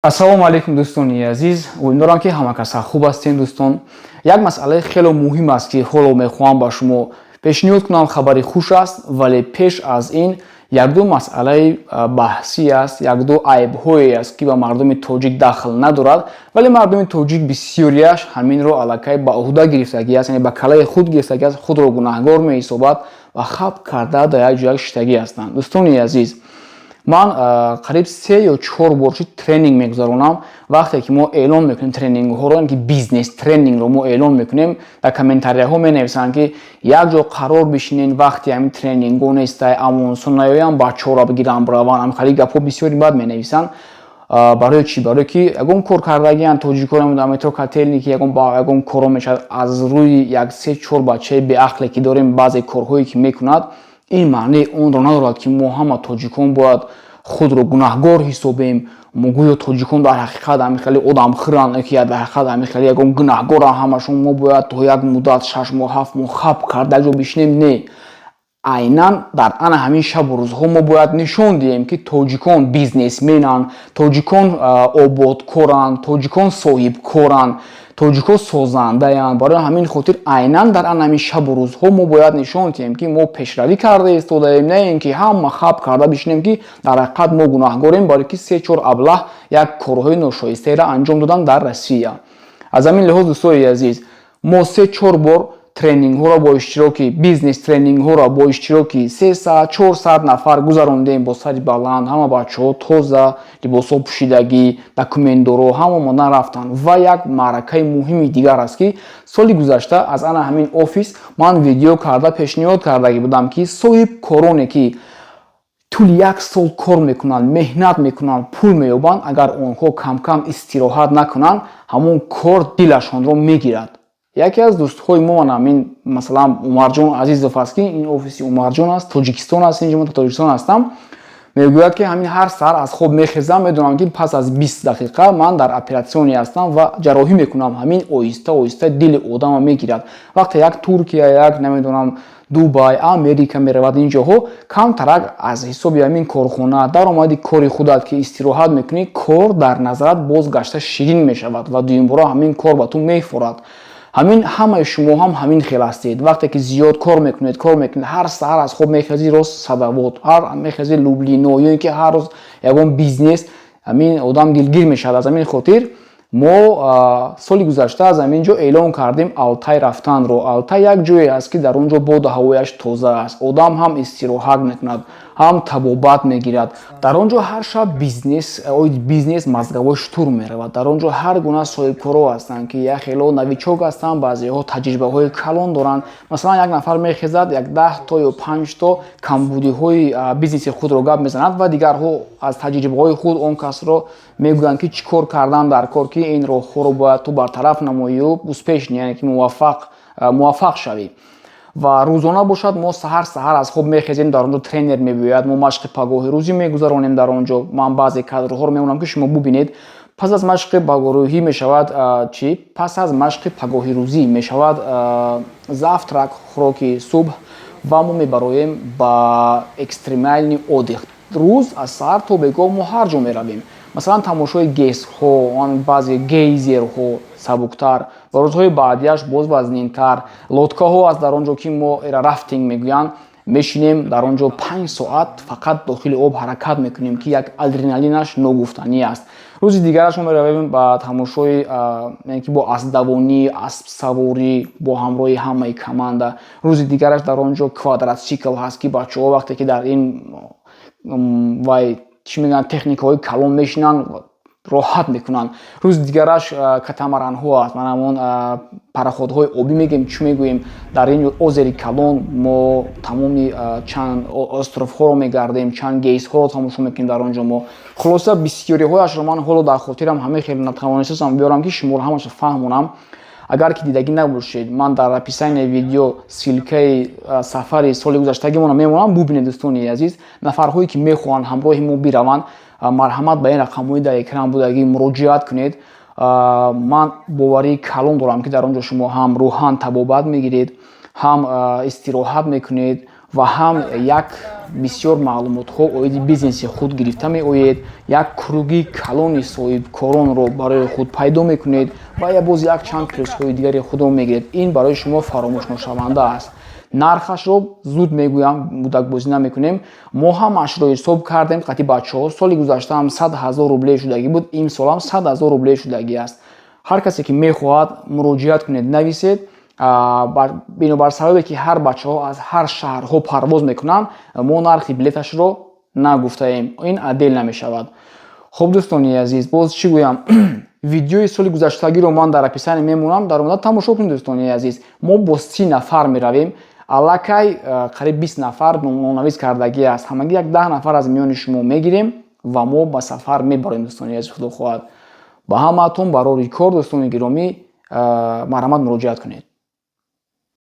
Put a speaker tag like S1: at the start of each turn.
S1: Ассалому алайкум, дӯстони азиз. Умедворам, ки ҳама каса хуб ҳастем. Дӯстон, як масъалаи хеле муҳим аст, ки ҳоло мехоҳам ба шумо пешниҳод кунам. Хабари хуш аст, вале пеш аз ин якду масъалаи баҳсӣ аст, якду айбҳое аст, ки ба мардуми тоҷик дахл надорад, вале мардуми тоҷик бисёриаш ҳаминро аллакай ба уҳда гирифтагӣ аст, яъне ба калаи худ гирифтагӣ аст, худро гунаҳгор меҳисобад ва хаб карда дар як ҷояк шиштагӣ ҳастанд. Дӯстони азиз, ман қариб 3 ё 4 бор шуд тренинг мегузаронам. Вақте ки мо эълон мекунем тренингҳоро, ки бизнес тренингро мо эълон мекунем, дар комментарияҳо менависанд, ки як ҷо қарор бишинен, вақти ҳамин тренингҳо нестай, амонсо наёям, бачаҳоро бигирам, бираванд. Ҳамин гапҳо бисёри бад менависанд. Барои чӣ? Барое ки ягон кор кардагиан тоҷикоро дар метро Котельники ягон коро мешавад. Аз рӯи як се чор бачаи беақле, ки дорем, баъзе корҳое, ки мекунад, ин маънии онро надорад, ки мо ҳама тоҷикон бояд худро гунаҳгор ҳисобем. Мо гӯё тоҷикон дар ҳақиқат ҳамин хеле одамхӯранд, ки дар ҳақиқат ҳамин хеле ягон гунаҳгоранд ҳамашон, мо бояд то як муддат, 6 моҳ, 7 моҳ хаб карда як ҷо бишинем. Не, айнан дар ана ҳамин шабу рӯзҳо мо бояд нишон диҳем, ки тоҷикон бизнесменанд, тоҷикон ободкоранд, тоҷикон соҳибкоранд, тоҷикҳо созандаянд. Барои ҳамин хотир айнан дар ана ҳамин шабу рӯзҳо мо бояд нишон диҳем, ки мо пешравӣ карда истодаем, на ин ки ҳама хаб карда бишинем, ки дар ҳақиқат мо гунаҳгорем, барое ки се чор аблаҳ як корҳои ношоистаеро анҷом доданд дар Россия. Аз ҳамин лиҳоз, дӯстои азиз, мо се чор бор тренингҳоро бо иштироки бизнес тренингҳоро бо иштироки 300, 400 нафар гузарондем бо сари баланд. Ҳама бачаҳо тоза либосҳо пӯшидагӣ, документдоро ҳама омодан рафтанд. Ва як маъракаи муҳими дигар аст, ки соли гузашта аз ана ҳамин офис ман видео карда пешниҳод кардагӣ будам, ки соҳибкороне, ки тӯли як сол кор мекунанд, меҳнат мекунанд, пул меёбанд, агар онҳо камкам истироҳат накунанд, ҳамон кор дилашонро мегирад. Яке аз дӯстҳои мо, ин масалан Умарҷон Азизов аст, ки ин офиси Умарҷон аст, Тоҷикистон аст, инҷо ман Тоҷикистон ҳастам, мегӯяд, ки ҳамин ҳар саҳар аз хоб мехезам, медонам, ки пас аз 20 дақиқа ман дар операционный ҳастам ва ҷарроҳӣ мекунам. Ҳамин оҳиста оҳиста дили одама мегирад. Вақте як Туркия, як намедонам Дубай, Америка меравад, ин ҷоҳо камтарак аз ҳисоби ҳамин корхона, даромади кори худат, ки истироҳат мекунӣ, кор дар назарат боз гашта ширин мешавад ва дуюмбора ҳамин кор ба ту мефорад. Ҳамин ҳамаи шумо ҳам ҳамин хел ҳастед. Вақте ки зиёд кор мекунед, кор мекунед, ҳар саҳар аз хоб мехезӣ, рост садовод, ҳар мехезӣ, Люблино ё ин ки ҳар рӯз ягон бизнес, ҳамин одам дилгир мешавад. Аз ҳамин хотир мо соли гузашта аз ҳамин ҷо эълон кардем Алтай рафтанро. Алтай як ҷое аст, ки дар он ҷо боду ҳавояш тоза аст, одам ҳам истироҳат мекунад, ҳам табобат мегирад. Дар он ҷо ҳар шаб бизнес оид бизнес мозговой штурм меравад. Дар он ҷо ҳар гуна соҳибкоро ҳастанд, ки як хело новичок ҳастанд, баъзеҳо таҷрибаҳои калон доранд. Масалан, як нафар мехезад, як 10 то ё панҷто камбудиҳои бизнеси худро гап мезанад ва дигарҳо аз таҷрибаҳои худ он касро мегӯянд, ки чӣ кор кардан дар кор, ки ин роҳҳоро бояд ту бартараф намоию успешный, яъне ки муваффақ шавӣ. Ва рӯзона бошад, мо саҳар саҳар аз хоб мехезем, дар он ҷо тренер мебиёяд, мо машқи пагоҳи рӯзӣ мегузаронем. Дар он ҷо ман баъзе кадрҳоро мемонам, ки шумо бубинед. Пас аз машқи пагоҳрӯҳӣ мешавад чӣ? Пас аз машқи пагоҳи рӯзӣ мешавад завтрак, хӯроки субҳ, ва мо мебароем ба экстремальный отдых. Рӯз аз саҳар то бегоҳ мо ҳар ҷо меравем, масалан, тамошои ГЭСҳо, он баъзе гейзерҳо сабуктар ва рӯзҳои баъдиаш боз вазнинтар. Лодкаҳо аст дар он ҷо, ки мо эра рафтинг мегӯянд, мешинем дар он ҷо, 5 соат фақат дохили об ҳаракат мекунем, ки як адреналинаш ногуфтанӣ аст. Рӯзи дигараш мо меравем ба тамошои, яъне ки бо аспдавонӣ, аспсаворӣ бо ҳамроҳи ҳамаи команда. Рӯзи дигараш дар он ҷо квадратсикл ҳаст, ки бачаҳо вақте ки дар ин вай, чӣ мегӯянд, техникаҳои калон мешинанд, роҳат мекунанд. Рӯзи дигараш катамаранҳо аст, ман ҳамон пароходҳои обӣ мегӯем, чӣ мегӯем. Дар ин озери калон мо тамоми чанд островҳоро мегардем, чанд ГЭСҳоро тамошо мекунем дар он ҷо. Мо хулоса, бисёриҳояшро ман ҳоло дар хотирам ҳамаи хеле натавонистам биёрам, ки шуморо ҳамаша фаҳмонам. Агар ки дидагӣ набошед, ман дар описанияи видео ссылкаи сафари соли гузаштагимонро мемонам, бубинед. Дӯстони азиз, нафарҳое, ки мехоҳанд ҳамроҳи мо бираванд, марҳамат, ба ин рақамҳои дар экран будагӣ муроҷиат кунед. Ман боварии калон дорам, ки дар он ҷо шумо ҳам рӯҳан табобат мегиред, ҳам истироҳат мекунед ва ҳам як Бисёр маълумотҳо оиди бизнеси худ гирифта меоед, як круги калони соҳибкоронро барои худ пайдо мекунед ва я боз якчанд плюсҳои дигари худро мегиред. Ин барои шумо фаромӯшношаванда аст. Нархашро зуд мегӯям, мудакбозӣ намекунем. Мо ҳамаашро ҳисоб кардем қати бачаҳо. Соли гузаштаам 100 000 рубле шудагӣ буд, имсолам 100 000 рубле шудагӣ аст. Ҳар касе ки мехоҳад, муроҷиат кунед, нависед. Бинобар сабабе ки ҳар бачаҳо аз ҳар шаҳрҳо парвоз мекунанд, мо нархи билеташро нагуфтаем, ин отдельно намешавад. Хуб, дӯстони азиз, боз чӣ гӯям? Видеои соли гузаштагиро ман дар описание мемонам, дар омада тамошо кунед. Дӯстони азиз, мо бо 30 нафар меравем. Аллакай қариб 20 нафар номнавис кардагӣ аст. Ҳамагӣ як 10 нафар аз миёни шумо мегирем ва мо ба сафар мебарем. Дӯстони азиз, худо хоҳад, ба ҳамаатон барори кор. Дӯстони гиромӣ, марҳамат, муроҷиат кунед.